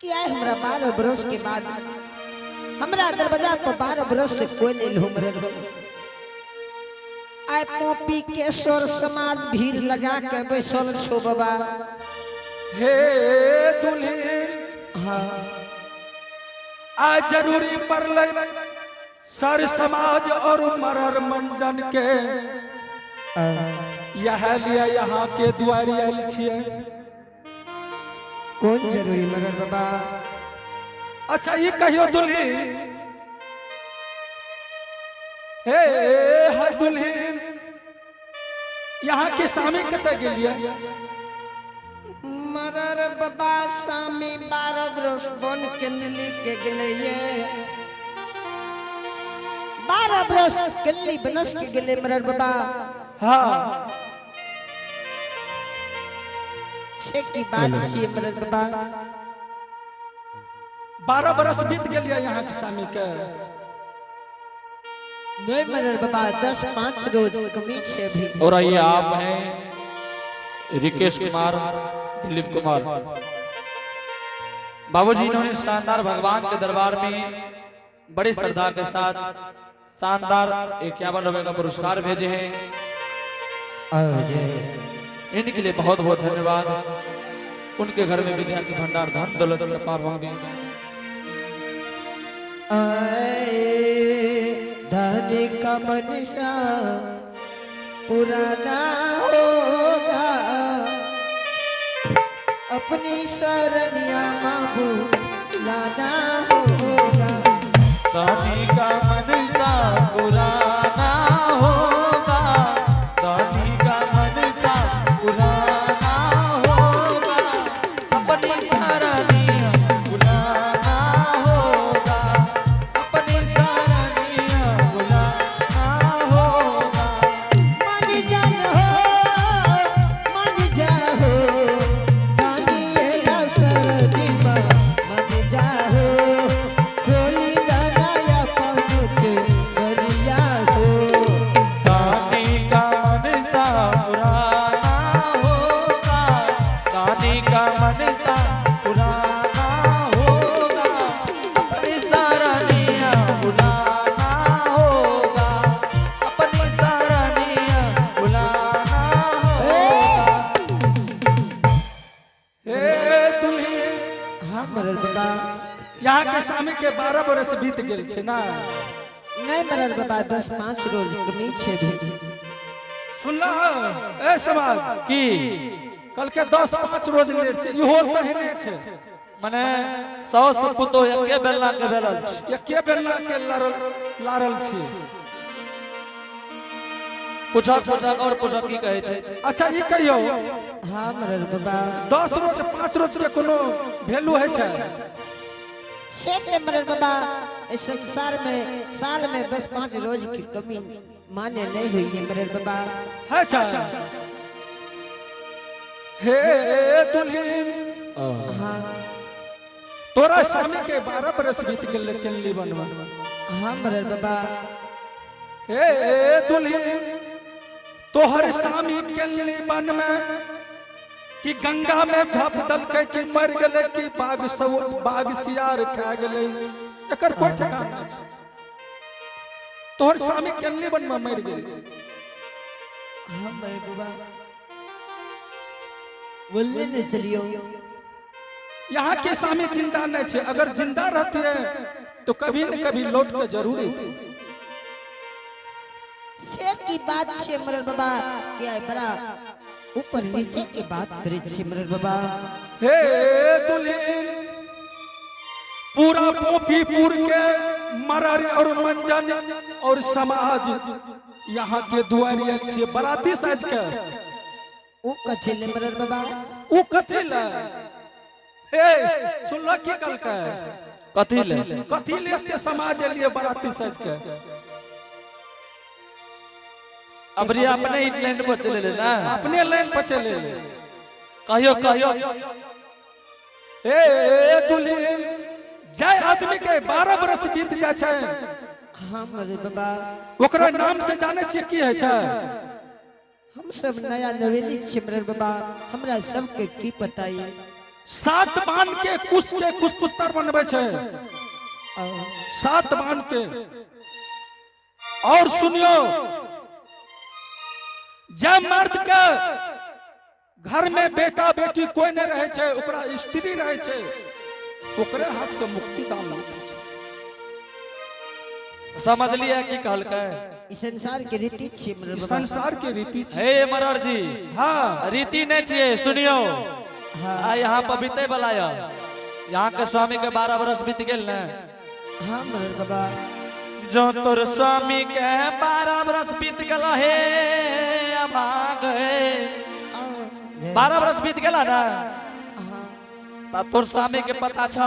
कि आए हमरा 12 बरस के बाद हमरा दरवाजा पर 12 बरस से कोई नहीं हो मरल। आए पोपी के सर समाज भीड़ लगा के बैसल छो बाबा। हे दुल्हीन। हाँ। आ जरूरी पड़लै सर समाज और मरर मंजन के, यह लिए यहाँ के दुआरी आयल छियै। कौन जरूरी मरर बाबा? अच्छा ई कहियो दुल्हीन, हे है दुल्हीन, यहाँ के सामी कतऽ गेलियै? मरर बाबा, सामी 12 बरस बन के नीली के गेलै, 12 बरस कल्ली बनस के गेलै मरर बाबा। से की बात छियै मरर बाबा? 12 बरस बीत गेलियै यहाँ के सामी के? नहीं मरर बाबा, 10-5 रोज कमी छे अभी। और आइए, आप हैं रिकेश कुमार, दिलीप कुमार बाबूजी, इन्होंने शानदार भगवान के दरबार में बड़ी श्रद्धा के साथ शानदार 51 रुपए का पुरस्कार भेजे हैं। इनके लिए बहुत बहुत धन्यवाद। उनके घर में विद्या के भंडार, धन दौलत के पार होंगे। आए धन का मनसा पुराना होगा, अपनी शरणिया बाबू लाना होगा। दानी का मनसा पुराना होगा, दानी का मनसा पुराना होगा, अपनी शरणिया बुलाना होगा, अपनी शरणिया बुलाना होगा। मन जन हो, मन जाहो, दानिएला सरदिमा मन जाहो, खोली दनाया पहुँच गरिया हो। दानी का मनसा पुराना होगा, दानी का मनसा पुराना होगा, अपनी शरणिया बुलाना होगा, अपनी शरणिया बुलाना होगा। हे दुल्हीन। हाँ मरल बाबा। यहाँ के सामी के 12 बरस बीत गेल छै ना? नहीं मरल बाबा, 10-5 रोज कमी छे भी। सुनला ए समाज? की? कल के 10-5 रोज लेट छै, इहो तहने छै। मने साउस पुतोह एके बेलना के बेलल छै। एके बेलना के लारल लारल छी। पूछक पूछक और पूछक, की कहै छै? अच्छा ई कहियौ। हाँ मरल बाबा। 10 रोज 5 रोज के कोनो वैल्यू होइ छै? से ते मरल बाबा, इस संसार में साल में 10-5 रोज की कमी माने नहीं हुई है मरल बाबा। है छै? हे दुल्हीन। हाँ। तोरा स्वामी के 12 बरस बीत गेल केनली बनवा? हाँ मरल बाबा। हे दुल्हीन, तोहर स्वामी केनली बन में कि गंगा में झप दलकै कि मर गेलै कि बाघ सब बाघ सियार खा गेलै, एकर कोई ठिकाना नहि छै। तोहर स्वामी केनली बन में मर गेलै। हाँ मरल बाबा, बोलने नहीं चलियो। यहाँ के स्वामी जिंदा नहीं छे। अगर जिंदा रहते हैं तो कभी न कभी लौट के जरूर अयतै। से की बात छे मरल बाबा, कि आइ बड़ा ऊपर नीचे के बात करे छे मरल बाबा? हे दुल्हीन, पूरा पोपीपुर के मरर और मंजन और समाज यहाँ के दुआरी छियै बराती साज के। ओ कथी ले मरल बाबा? उ कथी ले? हे, सुनल की कहलकै? कथी ले? कथी ले एते समाज एलियै बराती साज के? अबरी अपने ही लाइन पर चले ले ना। अपने लाइन पर चले। कहियो कहियो। हे दुल्हीन, जाय आदमी के 12 बरस बीत जाइ छै, हाँ मरल बाबा। ओकरा नाम से जानै छियै की होइ छै? हम सब नया नवेली छियै मरल बाबा, हमरा सबके की पता ये? सात बान के कुश के कुश पुत्र बनबै छै, सात बान के। और सुनियो, जे मर्द के घर में बेटा बेटी कोई नहीं रहे छै, ओकरा स्त्री रहे छै, ओकरे हाथ से मुक्ति दान मिलै छै। समझलियै की कहलकै? ई संसार के रीति छियै मरर ई बाबा। संसार के रीति छै। हे मरर जी। हाँ। रीति नहीं छियै, सुनियो। आ यहाँ पर बीते वाला यऽ, यहाँ के स्वामी के 12 बरस बीत गेल ने? हाँ मरर बाबा। जो तोर स्वामी के 12 बरस बीत गेल हे अभाग हे। 12 बरस बीत गेला ना? हाँ। ता तोर स्वामी के पता छ?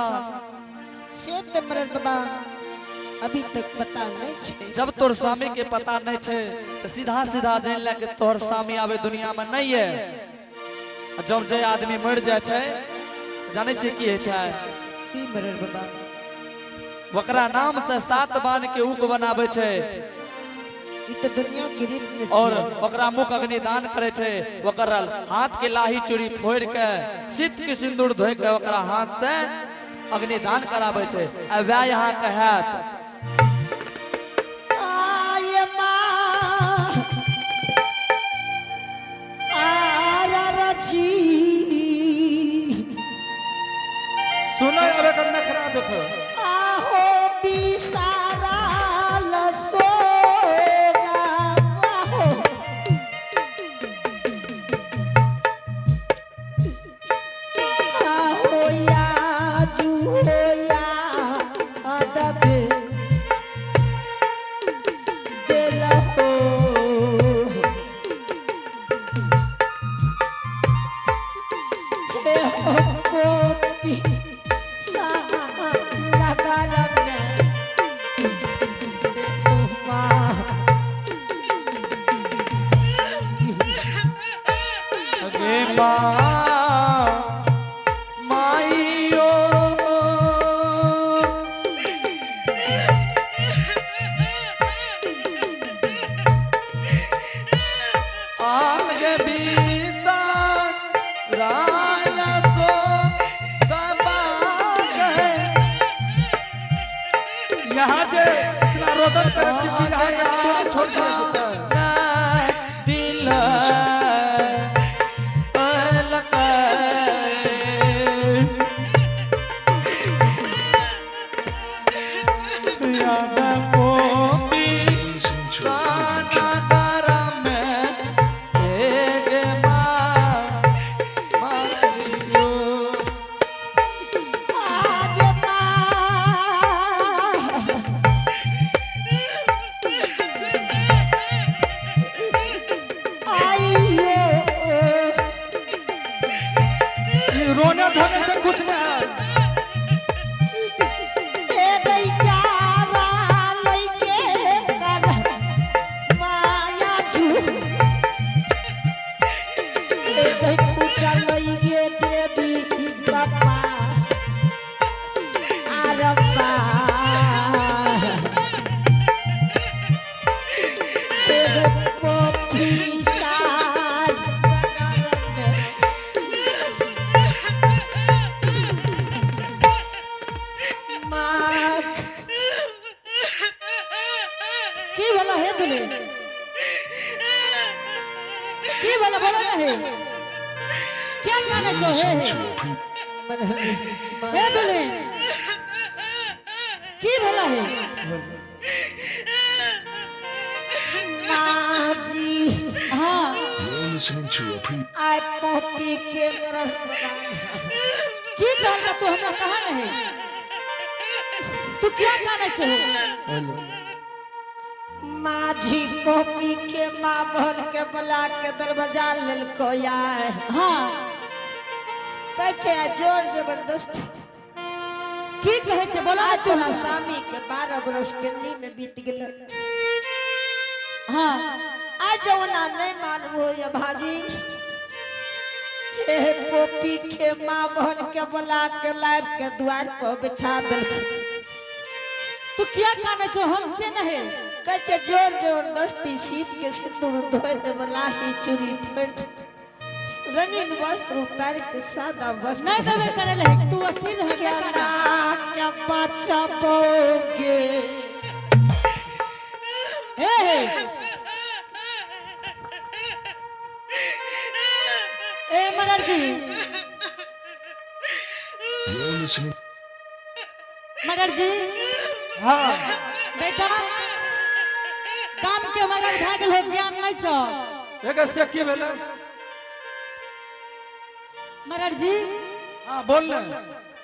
से तऽ मरर बाबा अभी तक पता नहीं छै। जब तोर स्वामी के पता नहीं छै त सीधा सीधा जान ले कि तोहर स्वामी आबे दुनिया में नहीं है। आ जब जे आदमी मर जाय छै, जानै छियै की होइ छै? की मरर बाबा? ओकरा नाम से 7 बान के उक बनाबै छै। ई तऽ दुनिया के रीत में और छियै। ओकरा मुख अग्निदान करे छै, ओकर हाथ के लाही चूड़ी फोड़ के शीत के सिंदूर धोइ के ओकरा हाथ से अग्निदान कराबै छै। आ वएह यहाँ के हैत। आय माँ, आरा रची। सुनो, आबे कर नखरा देखो। आहो बिसारा लसोगा आहो। आहो या जुहोया आदत दिलहो। हे हो पोती सा नगर में बेउमा। गे माँ माइयो, आग बीता राय सो दबा गए। यहाँ जे इतना रोदन करे छी कि यहाँ के तोरे छोड़ के जेतै। दिल पलक याद पोपी नगर में एक मारियो। आज माँ आइयो। ई रोने धोने से कुछ नहीं है। ए बेचारा लइके कर माया झू, ए पूजा लइके देवी बापा आरप्पा। ए पोखी सार बगल में माँ। की भेला हे दुल्हन? की भेला, बोलो ना हे। क्या काने छो हे हे हे दुल्हन, की भेला हे? माँ जी। हाँ। You're listening to a pre I Poppy के मेरा की कहल तू हमरा कहा नहीं, तू क्या काने छो? माझी पॉपी के माँ बहन के बुला के दरवाजा लेलको आय। हाँ। कहै छै जोर जबरदस्त। की कहै छै, बोलो आ ना तू। तोरा स्वामी के 12 बरस के में बीत गेल। हाँ। आ जौना नहीं मालूम हो ये भागिन, हे पोपी के माँ बहन के बुला के लाइव के द्वार पर बिठा देलको। तू क्या काने छो हमसे नहीं? कहै छै जोर जबरदस्ती शीत के सिंदूर धोय देब, लाही चूड़ी फोड़ देब। रंगीन वस्त्र उतार के सादा वस्त्र नहीं देवे करे ले तू अस्थिर रह क्या क्या काना ना क्या बचाओगे हे हे ए मरर जी You're listening. मरर जी हाँ बेटा काम के मरर भए गेल हो ज्ञान नहीं छौ एगे से की भेलै मरर जी हाँ बोल ने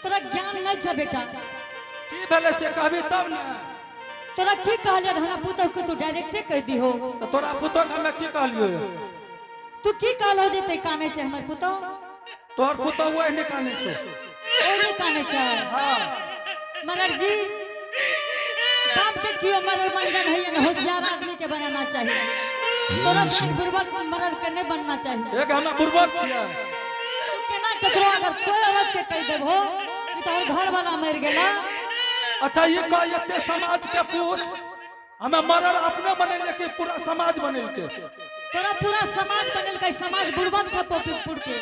तोरा ज्ञान नहीं छौ बेटा की भेलै से कहबी तब ने तोरा की कहलियै हमरा पुतहु के तू डायरेक्टे कह दिहो तऽ तोरा पुतोह के हमे की कहलियौ तू की कहलो जे ते काने छै हमर पुतहु तोहर पुतोह वही नहि कानै छै ओ नहि काने छै हाँ मरर जी गाम के कियो मरर मंडन है ने होशियार आदमी के बनाना चाहिए तोरा संग बुर्बक मरर के नहीं बनना चाहिए एक हमे बुर्बक छियै तू केना ककरो अगर कोई औरत के कह देबहो कि तोहर घर वाला मर गेला अच्छा ये कह एते समाज के पूछ हमे मरल अपने बनेलियै कि पूरा समाज बनेलकै तोरा पूरा समाज बनेलकै समाज बुर्बक छै पोपीपुर के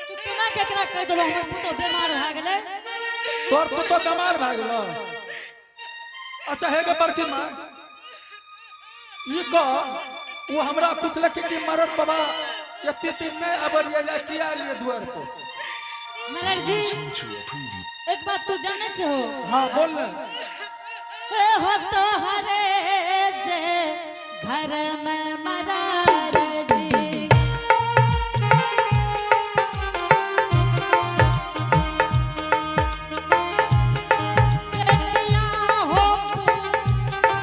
तू केना केकरा कह देबहो हमर पुतोह बीमार भए गेलै तोहर पुतोह बीमार भए गेलो अच्छा हे गे बड़की माँ ई कह ओ हमरा पुछलक कि मरद बाबा एते दिन नहि आबलियै या किया एलियै दुआर पर मरर जी Listening to a preview. एक बात तू जाने छो हाँ बोल ने हे हो तो हरे जे घर में मरर जी बेटिया हो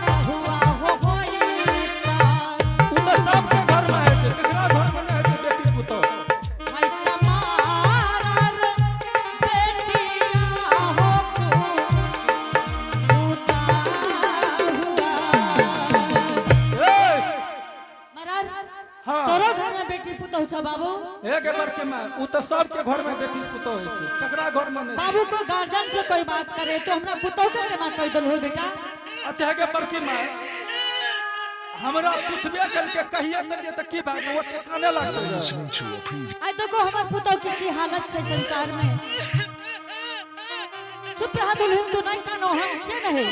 बहुआ हो होई ता ओ तऽ सबके घरमे होइ छै ककरा घरमे नहि होइ छै बेटी पुतोह हाय तमारर बेटिया हो पुता हुआ ए मरर हाँ। तोरो घर में बेटी पुतहु छौ बाबू हे गे बड़की माँ ओ तऽ सबके घरमे बेटी पुतोह होइ छै ककरा घरमे नहि बाबू को गार्जियन से कोई बात करे तो हमरा पुतहु के केना कह देल हो बेटा अच्छा हे गे बड़की माँ हमरा पुछबे केलकै कहिए देलियै तऽ की भए गेलै ओते काने लागलै Listening to a preview. आइ देखो हमर पुतहु के की हालत छै संसार में चुप रहा दुल्हन तू नहीं कानो हम छे नहीं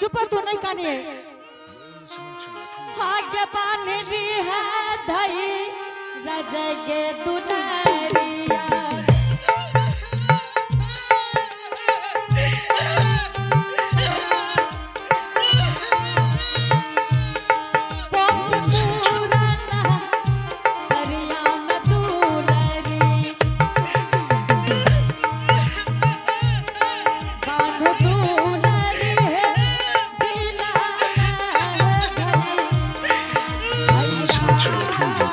चुप रह, तू नहीं कानिए Listening to a preview. आगे बान्हली है धई रज के दुलारिया पोप पूरन करिया में दुलरी बांधु दुलरी है दिला धरी Listening to a preview.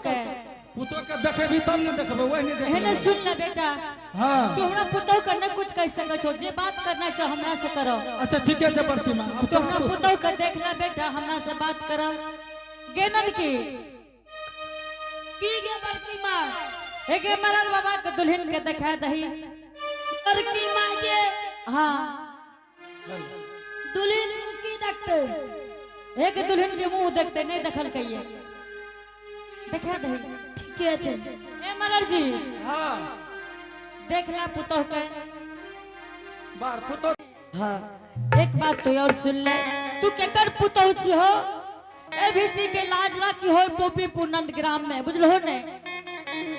के। पुतोह के देखेबी तब ने देखबै, वही नहीं एहने देखबै। सुन ले बेटा। हाँ। तू हमरा पुतोह के नहीं कुछ कह सकै छो, जे बात करना छो हमरा से करो। अच्छा ठीक है बड़की माँ, अब तू हमरा तोरा पुतोह के देख ले बेटा, हमरा से बात करो। गेनन की की गे बड़की माँ? एगे मरल बाबा के दुल्हन के देखा दही। बड़की माँ गे। हाँ। दुल्हन की देखते? एक दुल्हन के मुंह देखते नहीं देखल कहिए, देखा दही। ठीक है छे। ए मरल जी। हाँ। देख ला पुतोह के। बार पुतोह। हाँ। एक बात तू और सुन ले, तू केकर पुतोह छी हो? ए भीची के लाज राखी हो पोपीपुर नंद ग्राम में, बुझलो हो ने?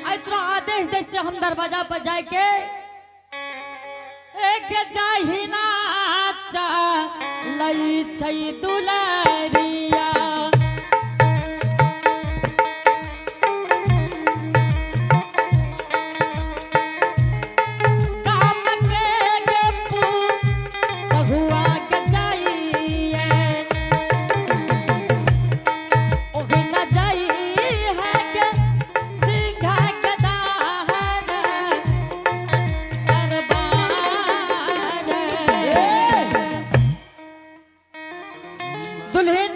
आई तोरा आदेश दे छे हम दरवाजा पर जाए के एक जाही ना चा लई छै दुलारिया। गाम के गेपू कहुआ के जाइए, ओहि न जाई है के सिंघा के दाहर दरबार। दुल्हन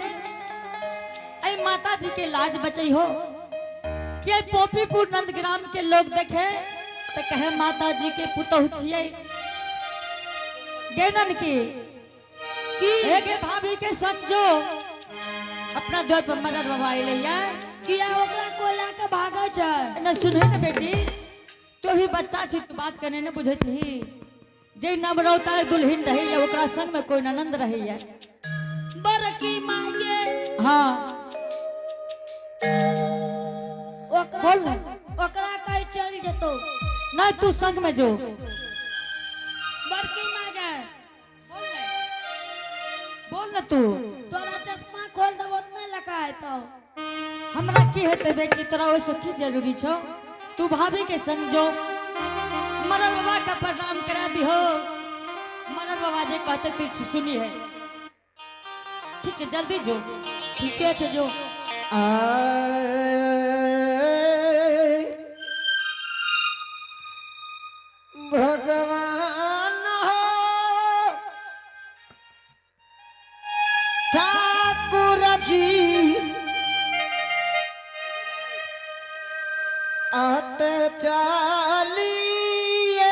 ऐ माता जी के लाज बचई हो कि ऐ पोपीपुर नंदग्राम के लोग देखे तो कहे माता जी के पुतहु छियै। गेनन की की? एगे भाभी के संग जो अपना द्वार पर मदर बाबा अइलै या। किया ओकरा कोला के भागै छै? न सुनहे ने बेटी, तू अभी बच्चा छी, तू बात करने ने बुझै छी। जे नवरौता दुल्हन रहैया ओकरा संग में कोई ननंद रहैया। बड़की माँ गे। हाँ। ओकरा बोल ना। ओकरा कहि चल जेतौ। ना तू संग में जो। बड़की माँ गे। बोल ना तू। तोरा चश्मा खोल देबो त नहीं लगा हेतौ। हमरा की हेतै बेटी, तोरा ओहिसँ की जरूरी छौ? तू भाभी के संग जो, मरल बाबा का प्रणाम करा दिहो। मरल बाबा जे कहते तू सुनी है। ठीक है जल्दी जो। ठीक है जो। भगवान हो ठाकुर जी आते चलिए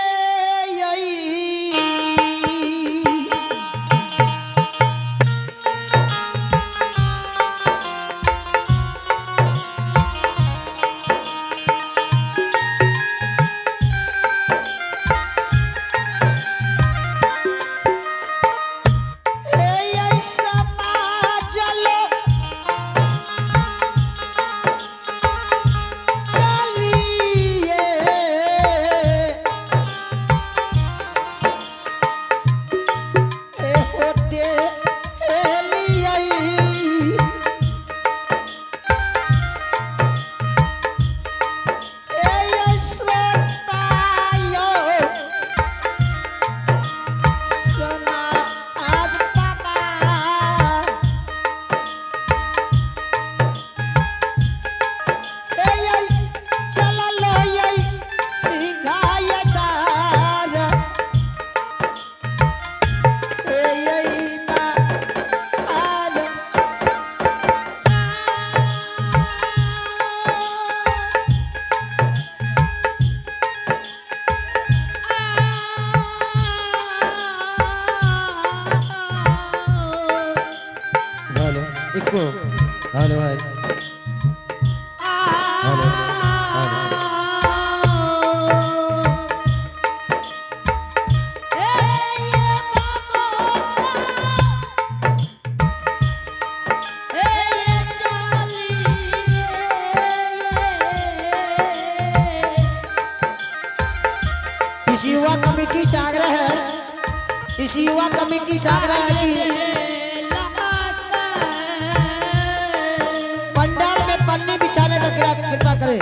hello echo hello hello hello. इस युवा कमेटी से आग्रह है, इस युवा कमेटी से आग्रह है कि पंडाल में पन्नी बिछाने का कृपा करें।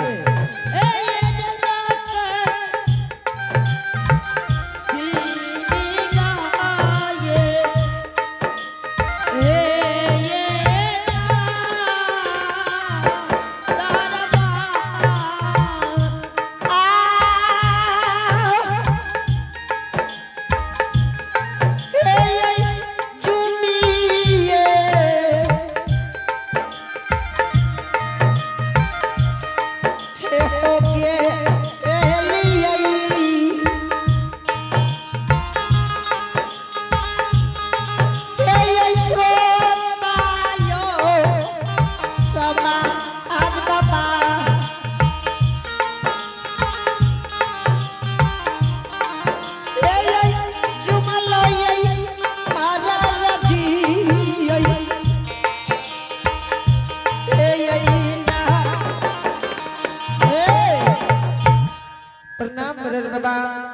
बाबा।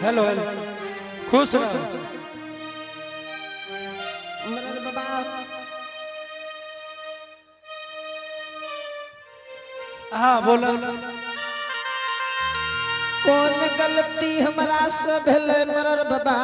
हेलो हेलो, खुश रह। मरर बाबा। हाँ, बोल। कौन गलती हमरा से भेलै मरर बाबा?